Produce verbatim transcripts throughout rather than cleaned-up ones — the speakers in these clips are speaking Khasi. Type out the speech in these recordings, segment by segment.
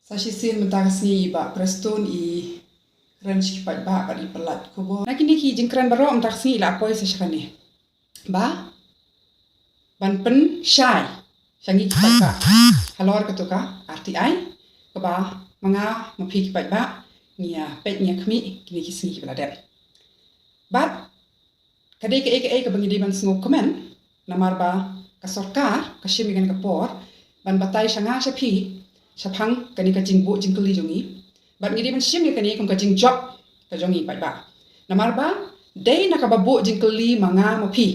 Sa shisien mynta ka sngi i Bah Prestone i kren sha ki paidbah bad i pyllait khubor. Na kine ki jingkren baroh mynta ka sngi i la poi sa sha kane. Ba ban pynshai sha ngi ki paidbah halor katu ka R T I kaba ma nga ma phi ki paidbah ngi ïa peit ngi ïa khmih kine ki sngi kiba la dep. Bad ka dei kaei kaei kaba ngi dei ban sngewkmen namar ba ka sorkar ka shim ïa kane ka por ban batai sha nga sha phi shaphang kane ka jingbuh jingkylli jong ngi. Bad ngi dei ban shim ïa kane kum ka jingjop ka jong ngi paidbah. Namar ba dei na kaba buh jingkylli ma nga ma phi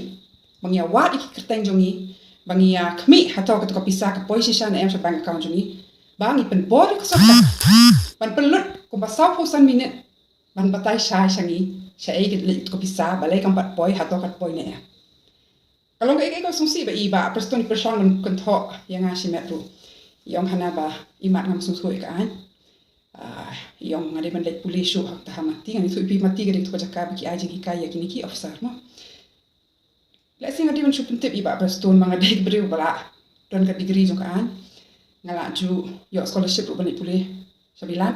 ba ngi ïa wad ïa ki kyrteng jong ngi ba ngi ïa khmih hato katu ka pisa ka poi shisha ne em sha bank account jong ngi. Ba ngi pynbor ïa ka sorkar ban pynlut kumba sawphew san minit ban batai shai sha ngi shaei ka leit ka pisa balei kam pat poi hato kat poi ne em. Ka long kaei kaei kaba sngewsih ba i Bah Prestone i pyrshang ban kynthoh ïa nga shimet ruh. I ong hana ba imat ngam sngewthuh ïa ka aiñ. Ah, i ong nga dei ban leit pule shuh ha kata ha Mati, ngan ïathuh ïa phi Mati ka dei katu ka jaka ba ki ai jinghikai ïa kine ki officer mo. Lehse nga dei ban shu pyntip i Bah Prestone ba nga dei ka briew ba la don ka degree jong ka aiñ. Nga la ju ïoh scholarship ruh ban leit pule sha Bilat.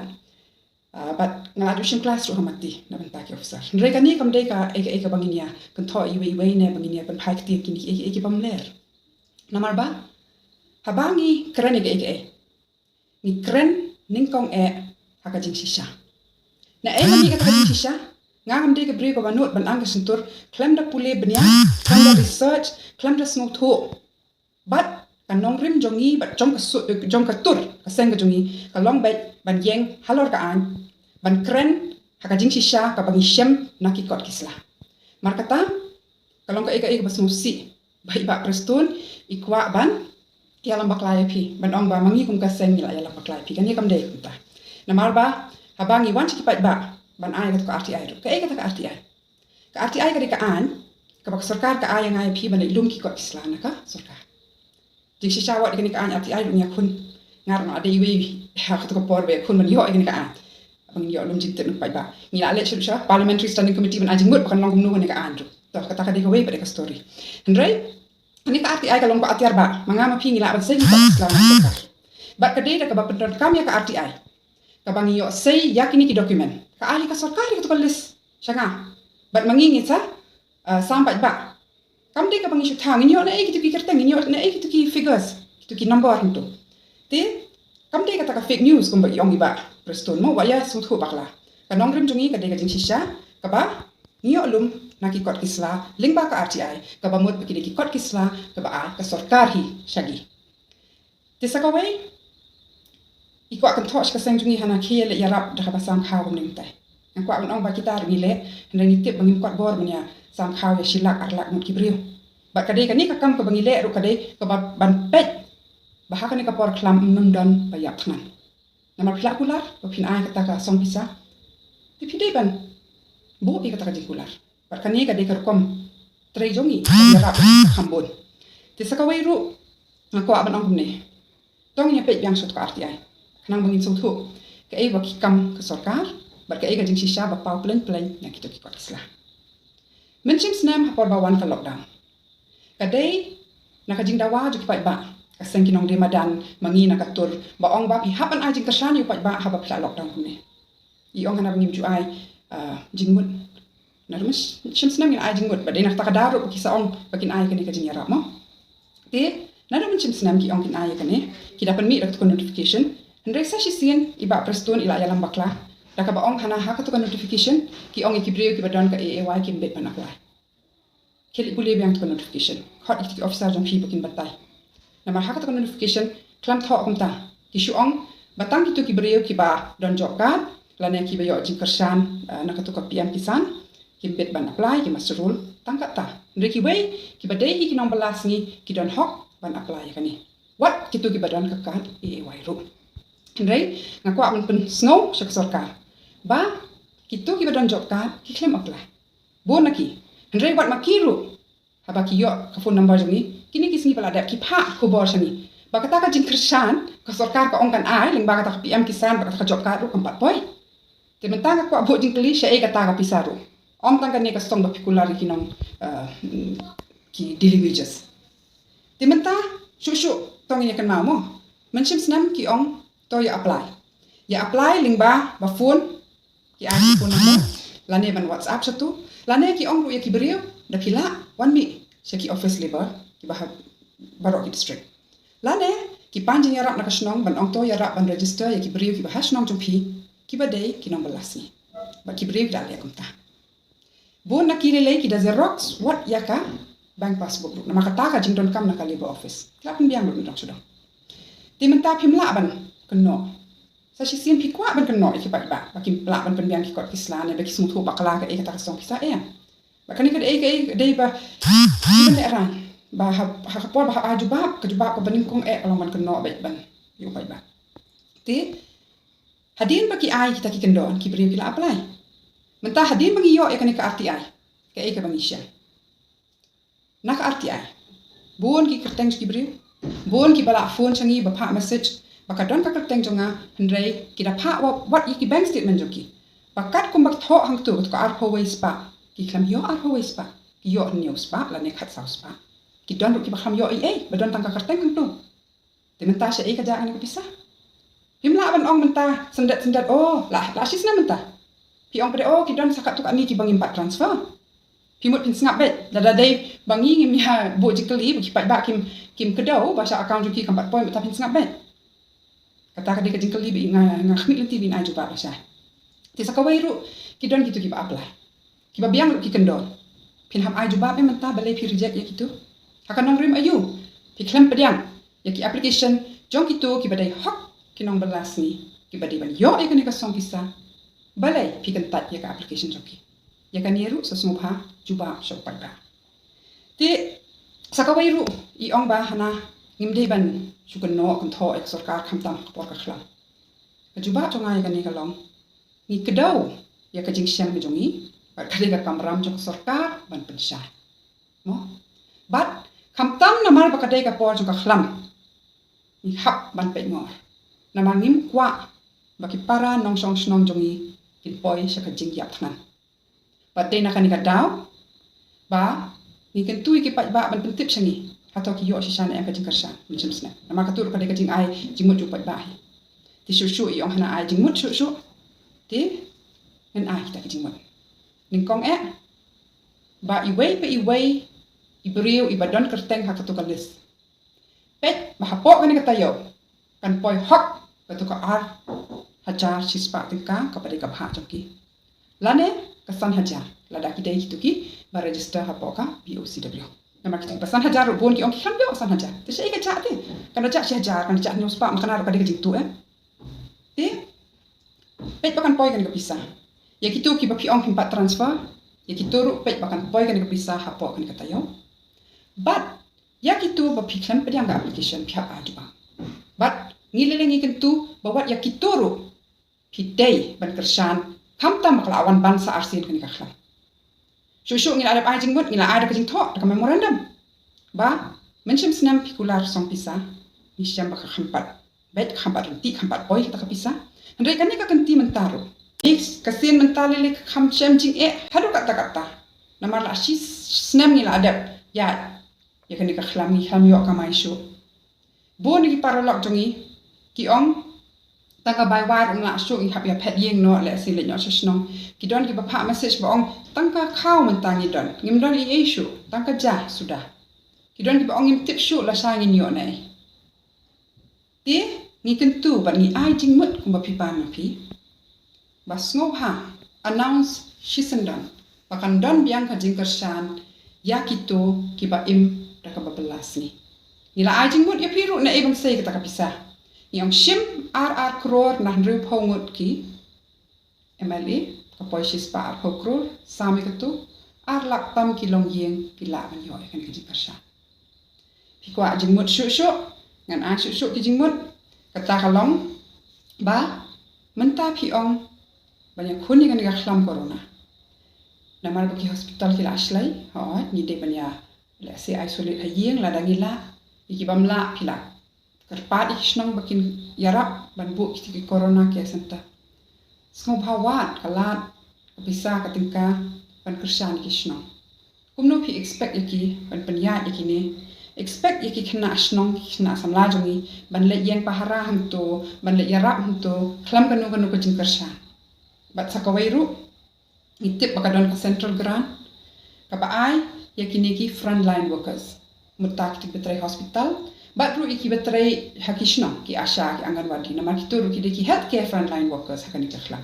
Ah, bad nga la ju shim klas ruh ha Mati na bynta ki officer. Hynrei kane kam dei kaei kaei kaba ngin ïa kynthoh iwei iwei ne ba ngin ïa pynphai ktien kine kiei kiei ki bym ler. Namar ba haba ngi kren ïa kaei kaei ngi kren nyngkong eh ha ka jingshisha. Naei ma ngi kata ka jingshisha? Nga ngam dei ka briew kaba nud ban ang ka shyntur khlem da pule bniah, khlem da research, khlem da sngewthuh. Bad ka nongrim jong ngi bad jong ka su-, jong ka tur ka seng ka jong ngi ka long beit ban ïeng halor ka aiñ ban kren ha ka jingshisha kaba ngi shem na ki kot ki sla. Mar kata ka long kaei kaei kaba sngewsih ba i Bah Prestone i kwah ban ïalam bakla ïa phi ban ong ba ma ngi kum ka seng ngi la ïalam bakla ïa phi. Kane kam dei kumta. Namar ba haba ngi wan sha ki paidbah ban ai kata ka R T I ruh, kaei kata ka R T I? Ka R T I ka dei ka aiñ kaba ka sorkar ka ai ïa nga ïa phi ban leit lum ki kot ki sla na ka sorkar. Jingshisha wat ïa kane ka aiñ R T I ruh ngi ïakhun. Nga ruh nga la dei iwei ha katu ka por ba ïakhun ban ïoh ïa kane ka aiñ. Ba ngin ïoh lum jingtip na ki paidbah. Ngi la leit sha Parliamentary Standing Committee ban ai jingmut ba kan long kumno kane ka aiñ ruh. To kata ka dei kawei pat ka story. Hynrei kane ka R T I ka long ba atiar ba ma nga ma phi ngi lah ban sei ki kot ki sla na ka sorkar. Bad ka dei da kaba pyndonkam ïa ka R T I kaba ngi ïoh sei ïa kine ki document. Ka ai ka sorkar ïa katu ka list sha nga bad ma ngi ngin sa, ah, sam paidbah. Kam dei kaba ngi shu thaw, ngin ïoh naei kitu ki kyrteng, ngin ïoh naei kitu ki figures, kitu ki number hangtu. Te kam dei kata ka fake news kumba i ong i Bah Prestone mo, wat ïa sngewthuh bakla. Ka nongrim jong ngi ka dei ka jingshisha kaba ngi ïoh lum na ki kot ki sla lyngba ka R T I kaba mut ba ki dei ki kot ki sla kaba ai ka sorkar hi sha ngi. Te sa kawei i kwah kynthoh sha ka seng jong ngi hana khie leh ïarap da kaba sam khaw kumne mynta. Nga kwah ban ong ba kita ruh ngi leh hynrei ngi tip ba ngim kot bor ban ïa sam khaw ïa shi lak ar lak ngut ki briew. Bad ka dei kane ka kam kaba ngi leh ruh ka dei kaba ban peit ba ha kane ka por khlam ym don ba ïap thngan. Namar phi lah kular ba phin ai kata ka song pisa te phi dei ban buh ïa kata ka jingkular. Bad kane ka dei ka rukom trei jong ngi ban ïarap ka kham bun. Te sa kawei ruh nga kwah ban ong kumne. To ngin ïa peit biang sha ka R T I khnang ba ngin sngewthuh kaei ba ki kam ka sorkar bad kaei ka jingshisha ba paw plein plein na kito ki kot ki sla. Mynshem snem ha por ba wan ka lockdown ka dei na ka jingdawa jong ki paidbah ka seng ki nongdie madan ma ngi na ka tur ba ong ba phi hap ban ai jingkyrshan ïa u paidbah haba phi la lockdown kumne. I ong hana ba ngim ju ai, ah, jingmut. Naduh mynshem snem ngin ai jingmut bad dei na kata ka daw ruh ba ki sa ong ba kin ai kane ka jingïarap mo. Te naduh mynshem snem ki ong kin ai ïa kane, ki da pynmih da katu ka notification. Hynrei sa shisien i Bah Prestone i la ïalam bakla da kaba ong hana ha katu ka notification ki ong ïa ki briew kiba don ka A A Y kim bit ban apply. Khie leit pule biang katu ka notification. Khot ïa kito ki officer jong phi ba kin batai. Namar ha katu ka notification khlem thoh kumta. Ki shu ong ba tang kito ki briew kiba don job card lane kiba ïoh jingkyrshan, eh, na katu ka P M Kisan kim bit ban apply, ki must roll tang kata. Hynrei kiwei kiba dei hi ki nongbylla sngi ki don hok ban apply ïa kane. Wat kito kiba don ka card A A Y ruh. Hynrei nga kwah ban pynsngew sha ka sorkar ba kito kiba don job card ki khlem apply. Bun na ki. Hynrei wat ma ki ruh haba ki ïoh ka phone number jong ngi, kine ki sngi ba la dep ki phah khubor sha ngi ba kata ka jingkyrshan ka sorkar ka ong kan ai lyngba kata ka P M Kisan bad kata ka job card ruh kam pat poi. Te mynta nga kwah buh jingkylli shaei kata ka pisa ruh. Ym tang kane ka song ba phi kular ïa ki nong, eh, ki daily wages. Te mynta shuh shuh to ngin ïa kynmaw mo. Mynshem snem ki ong to ïa apply. Ïa apply lyngba ba phone, ki ai ki phone number, lane ban WhatsApp shatu, lane ki ong ruh ïa ki briew, da phi lah, wan mih sha ki office labour kiba ha baroh ki district. Lane ki pan jingïarap na ka shnong ban ong to ïarap ban register ïa ki briew kiba ha shnong jong phi, kiba dei ki nongbylla sngi. Bad ki briew ki la leh kumta. Bun na ki lei lei ki da xerox wat ïa ka bank passbook ruh. Namar kata ka jingdonkam na ka labour office. Ki la pynbiang ruh na dong sha dong. Te mynta phim lah ban kynnoh. Sa shisien phi kwah ban kynnoh ïa ki paidbah ba kim lah ban pynbiang ki kot ki sla ne ba ki sngewthuh bakla kaei kata ka song pisa, em. Ba kane ka dei kaei ka dei ba ki ban leh rang ba ha, ha ka por ba hap ai jubab, ka jubab kaba nyngkong eh ka long ban kynnoh beit ban ïa u paidbah. Te hadien ba ki ai kita ki kyndon, ki briew ki la apply. Mynta hadien ba ngi ïoh ïa kane ka R T I, kaei kaba ngi shem? Na ka R T I, bun ki kyrteng jong ki briew, bun kiba la phone sha ngi ba phah message ba ka don ka kyrteng jong nga, hynrei ki da phah wa-, wat ïa ki bank statement jong ki. Ba katkum ba ki thoh hangto, kato ka arphew wei spah, ki khlem ïoh arphew wei spah, ki ïoh hynñiew spah lane khatsaw spah. Ki don ruh kiba khlem ïoh ei ei, ba don tang ka kyrteng hangto. Te mynta shaei ka jia kane ka pisa? Phim lah ban ong mynta syndet syndet, oh, la, la shi snem mynta. Phi ong pat de, oh, ki don sa katto katne kiba ngim pat transfer. Phi mut phin sngap beit, lada dei ba ngi ngim ïa buh jingkylli, ba ki paidbah kim, kim kdew ba sha account jong ki kam pat poi, mynta phin sngap beit. Kata ka dei ka jingkylli ba nga, nga khmih lynti ban ai jubab lashai. Te sa kawei ruh ki don kito kiba apply, kiba biang ruh ki kyndon. Phin hap ai jubab em mynta balei phi reject ïa kito. Ha ka nongrim aïu phi khlem pdiang ïa ki application jong kito kiba dei hok ki nongbylla sngi, kiba dei ban ïoh ïa kane ka song pisa? Balei phi kyntait ïa ka application jong ki? Ïa kane ruh sa sngewbha jubab sha u paidbah. Te sa kawei ruh i ong ba hana ngim dei ban shu kynnoh kynthoh ïa ka sorkar khamtam ha ka por ka khlam. Ka jubab jong nga ïa kane ka long, ngi kdew ïa ka jingshem ka jong ngi bad ka dei ka kamram jong ka sorkar ban pynshai. Mo? Bad khamtam namar ba ka dei ka por jong ka khlam, ngi hap ban peit ngor. Namar ngim kwah ba ki para nongshong shnong jong ngi kin poi sha ka jingïap thngan. Bad dei na kane ka daw ba ngi kyntu ïa ki paidbah ban pyntip sha ngi, hato ki ïoh shisha ne em ka jingkyrshan mynshem snem. Namar kato ruh ka dei ka jingai jingmut jong u paidbah hi. Te shuh shuh i ong hana ai jingmut shuh shuh. Te ngan ai kita ki jingmut. Nyngkong eh ba iwei pa iwei i briew iba don kyrteng ha kato ka list, peit ba hapoh kane ka taïew kan poi hok kato ka ar hajar shispah tyngka kaba dei ka bhah jong ki, lane ka san hajar lada ki dei kito kiba register hapoh ka P O C W. Namar kito kiba san hajar ruh bun ki ong ki khlem ïoh san hajar. Te shaei ka jah te? Kan da jah shi hajar, kan da jah hynñiew spah, ma kane ruh ka dei ka jingtuh, eh. Te peit ba kan poi kane ka pisa. Ïa kito kiba phi ong phim pat transfer, ïa kito ruh peit ba kan poi kane ka pisa hapoh kane ka taïew. Bad ïa kito ba phi khlem pdiang ka application phi hap ai jubab. Bad ngi lei lei ngi kyntu ba wat ïa kito ruh phi dei ban kyrshan khamtam ba ka la wan ban sa arsien kane ka khlam. Shuh shuh ngi la dep ai jingmut, ngi la ai da ka jingthoh, da ka memorandum, ba mynshem snem phi kular song pisa, ngi shem ba ka kham pat beit, kham pat ryntih, kham pat poi kata ka pisa. Hynrei kane ka kynti mynta ruh, ka sien mynta lei lei ka kham shem jingeh haduh katta katta. Namar la shi snem ngi la dep ïaid ïa kane ka khlam, ngi khlem ïoh kamai shuh. Bun na ki paralok jong ngi ki ong, tang ka bai wai ruh ym lah shuh, ngi hap ïa phet ïing noh, lehse leit noh sha shnong. Ki don kiba phah message ba ong tang ka khaw mynta ngi don, ngim don ei ei shuh, tang ka ja suda. Ki don kiba ong ngim tip shuh lashai ngin ïoh naei. Te ngi kyntu bad ngi ai jingmut kumba phi pan ma phi, ba sngewbha announce shisyndon ba kan don biang ka jingkyrshan ïa kito kiba im da kaba bylla sngi. Ngi la ai jingmut ïa phi ruh naei ban sei kata ka pisa. Ngi ong shim ar ar klur na hynriewphew ngut ki M L A, ka poi shispah arphew klur, sam ïa katu, ar lak tam ki longïing ki lah ban ïoh ïa kane ka jingkyrshan. Phi kwah jingmut shuh shuh, ngan ai shuh shuh ki jingmut. Kata ka long ba mynta phi ong ban ïakhun ïa kane ka khlam corona. Namar ba ki hospital ki la shlei, hooid, ngi dei ban ïa, lehse, isolate ha ïing lada ngi lah, ïa ki bym lah phi lah kyrpad ïa ki shnong ba kin ïarap ban buh kita ki corona care center. Sngewbha wad ka lad, ka pisa, ka tyngka ban kyrshan ïa ki shnong. Kumno phi expect ïa ki ban pynïaid ïa kine Expect ïa ki khynnah shnong, ki khynnah samla jong ngi ban leit ïeng pahara hangto, ban leit ïarap hangto khlem kano kano ka jingkyrshan. Bad sa kawei ruh, ngi tip ba ka don ka central grant kaba ai ïa kine ki frontline workers, mynta ki ba trei hospital, bad ruh ïa ki ba trei ha ki shnong, ki ASHA, ki Anganwadi, namar kito ruh ki dei ki healthcare frontline workers ha kane ka khlam.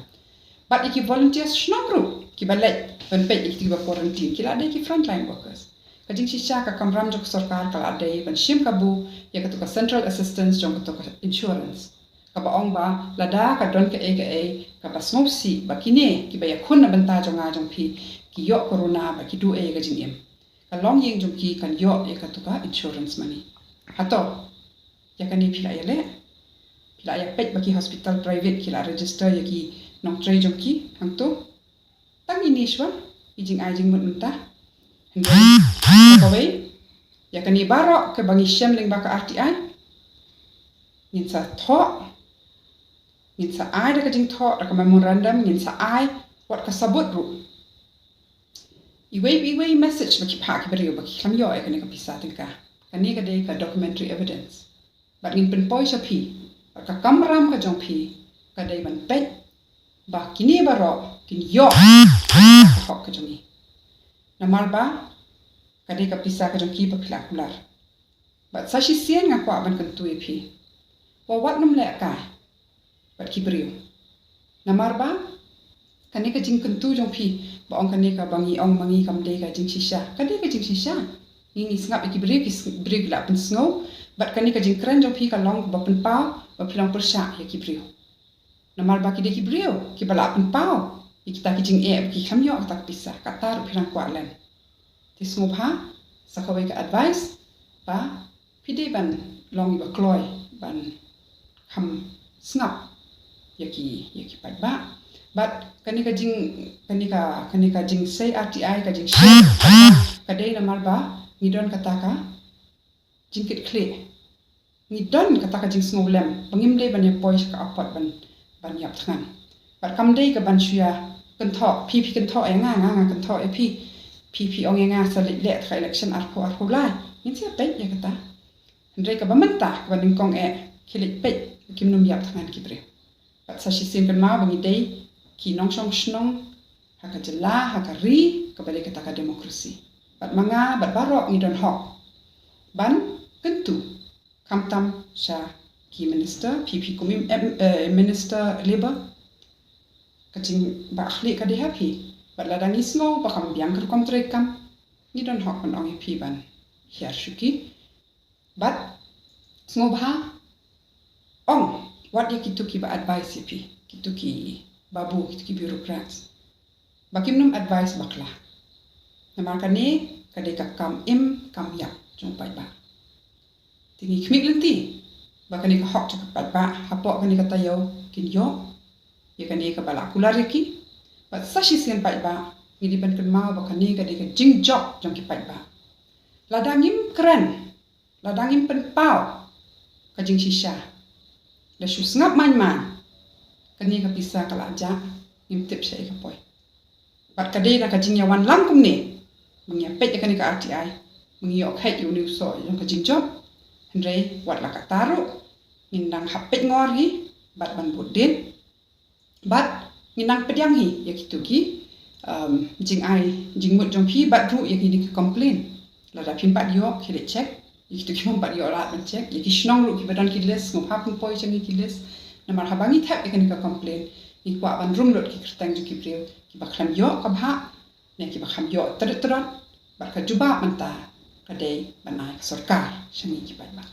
Bad ïa ki volunteers shnong ruh, ki ba leit ban peit ïa kito ki ba quarantine, ki la dei ki frontline workers. Ka jingshisha, ka kamram jong ka sorkar ka la dei ban shim kabu ïa kato ka central assistance jong kato ka insurance, kaba ong ba lada ka don kaei kaei kaba sngewsih ba kine ki ba ïakhun na bynta jong nga jong phi ki ïoh corona ba ki duh ei ïa ka jingim, ka longïing jong ki kan ïoh ïa kato ka insurance money. Hato ïa kane phi la ïaleh? Phi la ïa peit ba ki hospital private ki la register ïa ki nongtrei jong ki hangto? Tang ine shuwa i jingai jingmut mynta. Hynrei kawei, ïa kane baroh kaba ngi shem lyngba ka RTI, ngin sa thoh, ngin sa ai da ka jingthoh, da ka memorandum, ngin sa ai wat ka sabut ruh. Iwei iwei message ba ki phah ki briew ba ki khlem ïoh ïa kane ka pisa tyngka. Kane ka dei ka documentary evidence. Bad ngin pynpoi sha phi, bad ka kamram ka jong phi ka dei ban peit ba kine baroh kin ïoh ka hok ka jong ngi. Namar ba ka dei ka pisa ka jong ki ba phi la kular. Bad sa shisien nga kwah ban kyntu ïa phi, wat nym leh kai bad ki briew. Namar ba kane ka jingkyntu jong phi ba ong kane kaba ngi ong ma ngi kam dei ka jingshisha, ka dei ka jingshisha. Ngi ngi sngap ïa ki briew, ki briew ki la pynsngew. Bad kane ka jingkren jong phi ka long ba pynpaw ba phi long pyrshah ïa ki briew. Namar ba ki dei ki briew ki ba la pynpaw ïa kita ki jingeh ba ki khlem ïoh kata ka pisa, kata ruh phi dang kwah len. Te sngewbha, sa kawei ka advice ba phi dei ban long iba kloi ban kham sngap ïa ki, ïa ki paidbah. Bad kane ka jing, kane ka, kane ka jingsei RTI, ka jingsei ka dei namar ba ngi don kata ka jingkitkhlieh. Ngi don kata ka jingsngewlem ba ngim dei ban ïa poi sha ka apot ban, ban ïap thngan. Bad kam dei ka ban shu ïa kynthoh, phi phi kynthoh ïa nga, nga nga kynthoh ïa phi. Phi phi ong ïa nga sa leit leh ka election arphew arphew lai. Ngin sa peit ïa kata. Hynrei kaba mynta kaba nyngkong eh, khie leit peit, kim nym ïap thngan ki briew. Bad sa shisien kynmaw ba ngi dei ki nongshong shnong ha ka jylla, ha ka ri kaba dei kata ka democracy. Bad ma nga bad baroh ngi don hok ban kyntu, khamtam sha ki minister, phi phi kum im, em, eh, minister labour. Ka jingbahkhlieh ka dei ha phi. Bad lada ngi sngew ba kam biang ka rukom treikam, ngi don hok ban ong ïa phi ban hiar shuki. Bad sngewbha ong wat ïa kito kiba advice ïa phi, kito ki babu, kito ki bureaucrats, ba kim nym advice bakla. Namar kane ka dei ka kam im kam ïap jong u paidbah. Te ngi khmih lynti ba kane ka hok jong ka paidbah hapoh kane ka taïew kin ïoh ïa kane kaba la kular ïa ki. Bad sa shisien paidbah, ngi dei ban kynmaw ba kane ka dei ka jingjop jong ki paidbah. Lada ngim kren, lada ngim pynpaw ka jingshisha, da shu sngap main main, kane ka pisa ka la jah, ngim tip shaei ka poi. Bad ka dei na ka jingïawan lang kumne ba ngi ïa peit ïa kane ka RTI, ba ngi ïoh kheit ïa une u soh jong ka jingjop. Hynrei wat la katta ruh, ngin dang hap peit ngor hi bad ban bud dien. Bad ngin nang pdiang hi ïa kito ki, um, jingai jingmut jong phi bad ruh ïa kine ki complain. Lada phim pat ïoh, khie leit check. Ïa kito ki bym pat ïoh lad ban check. Ïa ki shnong ruh kiba don ki list, sngewbha pynpoi sha ngi ki list. Namar haba ngi thep ïa kane ka complain, ngi kwah ban rung lut ki kyrteng jong ki briew kiba khlem ïoh ka bhah ne kiba khlem ïoh tyrot tyrot. Bad ka jubab mynta ka dei ban ai ka sorkar sha ngi ki paidbah.